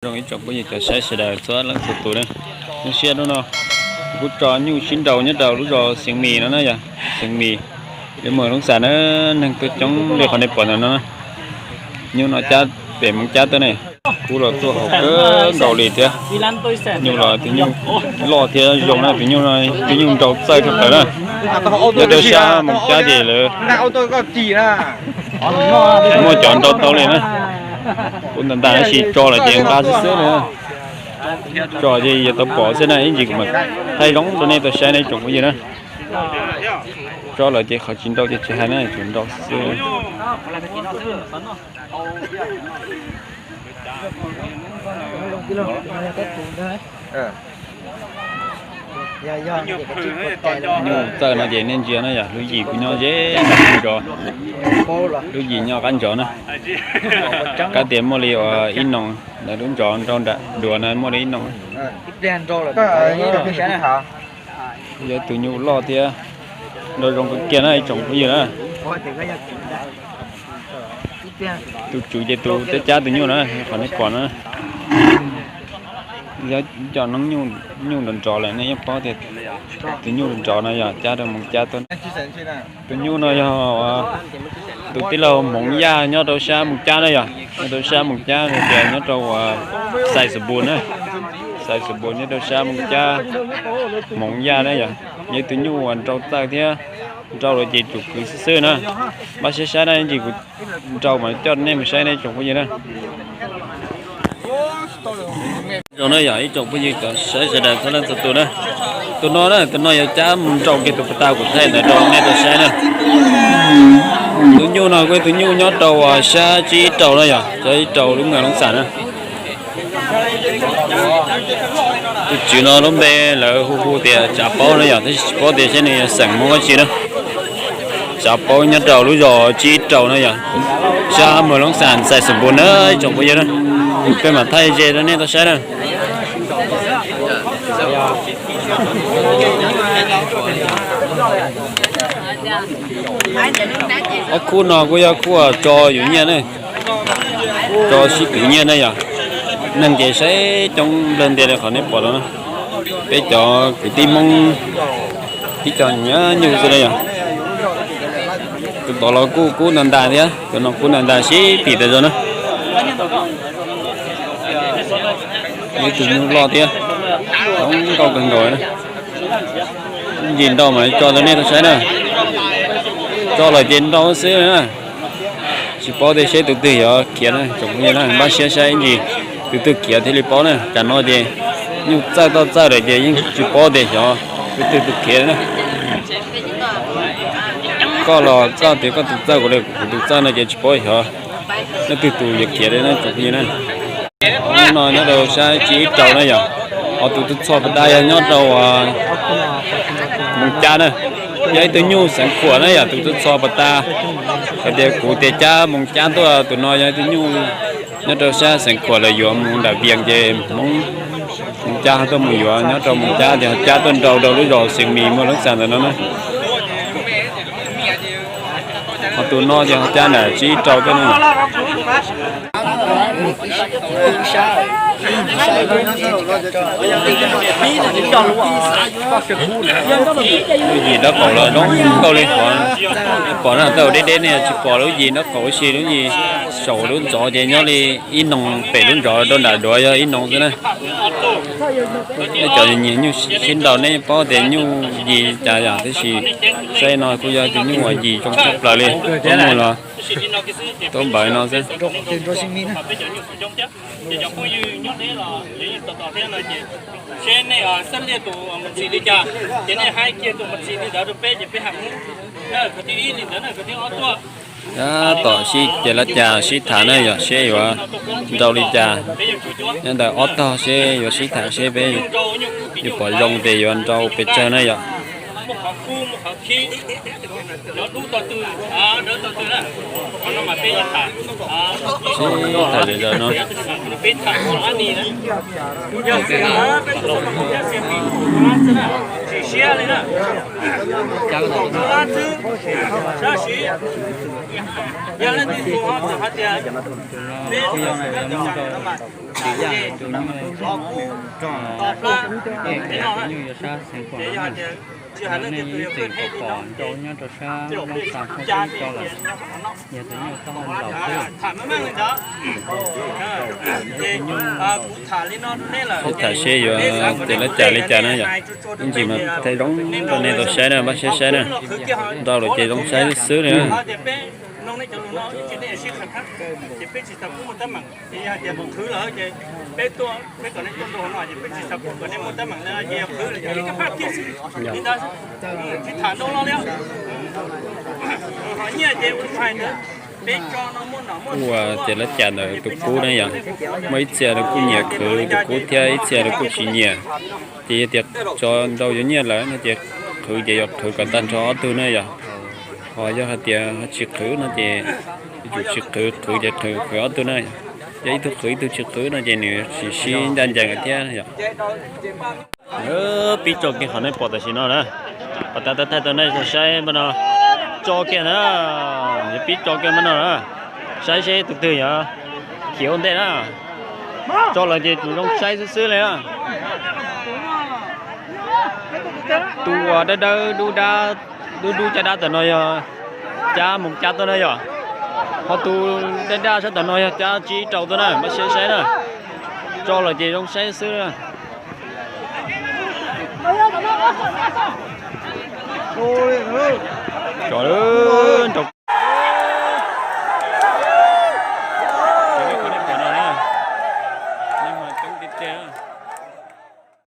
Zoo ib tsoom phooj ywg cov saib sawv daws txhua leej txhua tus na, zoo siab hnub no kuv tso nyuj sib nraus nyob rau lub zos Xeev Mis no na yog, Xeev Mis, lub moos Loob Xas na, neeg tuaj coob li qhov nej pom ntawm no. Nyuj no cab pem Moos Cab tuaj ne, kuv los tuaj haum kawg nkaus li thiab. Nyuj los tus nyuj loj thiab zoo na, tus nyuj no tus nyuj nraus txawj rau tawm na. Yog rau sab Moos Cab ces lawv muaj cov nraus tau li na. Kuv ntas ntas tab sis tso lawm ces nqa xwb xwb na. Tso ces yuav tau pom xwb na, ib ntsis kuv mam thaij zoo rau nej tau saib na ib tsoom phooj ywg na. Tso lawm ces qhov tsis nraus ces tsis hais na, tsuas nraus xwb. Nyuj txawj no ces nej ntsia na yog lub yim kuv nyob ze ntawm qab ntsov, lub yim nyob qab ntsov na. Kab tias muaj li uas ib noos ntawm lub ntsov nrau nram duav na muaj li ib noos. Yog tus nyuj loj thiab nraus zoo kawg kiag na ib tsoom phooj ywg na. Tus tswv ces tus cab cab tus nyuj na, qhov nej pom na. Yog cov noob nyuj nrov nrov lawm nej yeej paub tias tus nyuj nrov no yog cab rau Moos Cab tuaj. Tus nyuj no yog tus tij laug Hmoov Yaj nyob rau sab Moos Cab na yog, nyob rau sab Moos Cab tias nyob rau Xais Xus Npus na, Xais Xus Npus nyob rau sab Moos Cab, Hmoov Yaj na yog, yog tus nyuj uas nraus txawj thiab nraus lawm ces tsum kwv xwb xwb na. Npaj siab saib na, ib ntsis kuv nraus mas coj nej mus saib na ib tsoom phooj ywg na. Zoo na yog ib tsoom phooj ywg cov saib sawv daws txhua leej txhua tus na. Tus no na, tus no yog cab mus nraus kiag tus pas tas kuv thaij ntawd rau nej tau saib na. Tus nyuj no kuj tus nyuj nyob rau sab Tsib Ib Rau na yog, Tsib Ib Rau lub moos Loob Xas na. Tus tswv no lub npe lawv hu hu tias Tsav Paub na yog, tab sis tsis paub tias seb nws yog xeem Hmoob dab tsi na. Tsav Paub nyob rau lub zos Tsib Ib Rau na yog, sab moos Loob Xas, Xais Xus Npus na ib tsoom phooj ywg na. Peb mam thaij ze rau nej tau saib na. Ob khub no kuj yog khub tso yus nyiaj na, tso sib twv nyiaj na yog. Neeg ces saib coob nplawg ntiag li qhov nej pom no na. Peb cov kwv tij Hmoob ib co nyiam nyuj xwb na yog. Tus tod los kuj kub ntas ntas thiab, tus no kub ntas ntas sib phim tas zog na. Ib tug nyuj loj thiab, zoo nkauj kawg nkaus na. Ib ntsis nraus mas tso rau nej tau saib na. Tso lawm ces nraus xwb na. Tsis paub tias seb tus twg yuav khiav na tsoom phooj ywg na, npaj siab saib ib ntsis tus twg khiav thiaj li paub na. Tam no ces nyuj txawj txawj lawm ces yeej tsis paub tias xyov tus twg tus khiav na. Koj los koj tias koj tus txawj, kuv li kuv tus txawj no ces tsis paub xyov leej twg tus yuav khiav li na tsoom phooj ywg na. Hnub no nyob rau sab Tsib Ib Rau na yog, ho tus txhua pas tas yog nyob rau Moos Cab na. Yog ib tug nyuj Xeev Khuam na yog tus txhua pas tas. Hais tias kuv tias cab Moos Cab tuaj, tus no yog ib tug nyuj nyob rau sab Xeev Khuam lawv yuav mus nram Vias ces Hmoob Moos Cab ho tuaj mus yuav nyob rau Moos Cab ces ho cab tuaj nraus rau lub zos Xeev Mis moos Loob Xas ntawm no na. Ho tus no ces ho cab nram Tsib Ib Rau tuaj no. Lub yim nraub qaum los zoo nkauj li qhov pom na, tau deb deb ne tsis pom lub yim nraub qaum ua si, lub yim saum lub ntxov ces nyob li ib noos, pem lub ntxov rau nram duav yog ib noos xwb na. Nej cov nyiam nyuj sib nraus nej paub tias nyuj yim cas yom, tab sis saib no kuj yog tus nyuj uas yim zoo tshaj plaws li. Paub mus los tuaj npawv no xwb. Ces cov phooj ywg nyob deb los lawv yeej tos tos thiab no ces seb nej xab liaj tus mus txhim li cas, ces nej hais kiag tus mus txhim li ntawd rau peb ces peb hais Hmoob na, khov thib ib li ntawd na, khov thib ob tuaj. Tab tom sib ces lab cas sib tham na yog seb yuav nrau li cas. Nyob ntawm ob tog seb yuav sib tham seb peb yuav pom zoo ces yuav nrau pes tsawg na yom. Cov dub tau twg, dawb tau twg na, qhov no mas peb tham, sib tham zom zaws no. Peb tham qhov ab ni na, yog xwm na, peb tham qhov ab xwb na, tsis siab li na. Qhov ab xwb, tab sis yog leej twg tus ho txawm hais tias peb tham no mas tham ces qhov kub tos plab peb noj na. Ces yog hais tias tsis hais leej twg tus yog koj thiaj li no ces tej zaum peb sib cab peb noj qhov no. Tham meej meej li ntawd. Ces kuv tham li no rau neb lawm. Tham seb yuav tias lab cas li cas na yom. Ib ntsis mas thaij zoo rau nej tau saib na, pab saib saib na. Ntau lawm ces zoo saib xwb xwb li na. Ces peb mloog nej cov lus no ib ntsis nej sib qhia thab, ces peb tsis tau pub muaj teeb meem. Ces yog hais tias qhwv lawm ces peb tuaj, peb kom nej tuaj nrog no ces peb tsis xav kom nej muaj teeb meem li no ces yog qhwv lawm ces peb kaj phaj kiag xwb li ntawd, tsis tham ntau los li. Ho nyiaj ces ua li hais ntawd, peb tso no muaj nom muaj tswv. Ua ces lab cas ntawm tus kub na yom, muaj ib txhia nws kuj nyiam qhwv tus kub thiab ib txhia nws kuj tsis nyiam. Ces yog tias tso ntau yuav nyiaj lawm no ces qhwv ces yuav qhwv kom tag nrho ob tug na yom. Ho yog hais tias ho tsis qhwv no ces yuav tsum tsis qhwv, qhwv ces qhwv qhwv ob tug na. Yog ib tug qhwv ib tug tsis qhwv no ces nws tsis sib ncaj ncees thiab yom. Pib tso kiag qhov nej pom tam sim no na, pom tas tau thaij tau nej saib no, tso kiag na, pib tso kiag no na, saib seb tus twg yog khiav ua ntej na. Tso lawm ces tsuas zoo saib xwb xwb li na. Tus uas dawb dawb dub dab, dub dub caj dab tam no yog cab mus cab tuaj na yom. Ho tus daj daj sab tam no yog cab tsib rau tuaj na, pab saib saib na. Tso lawm ces zoo saib xwb. Tso lawm,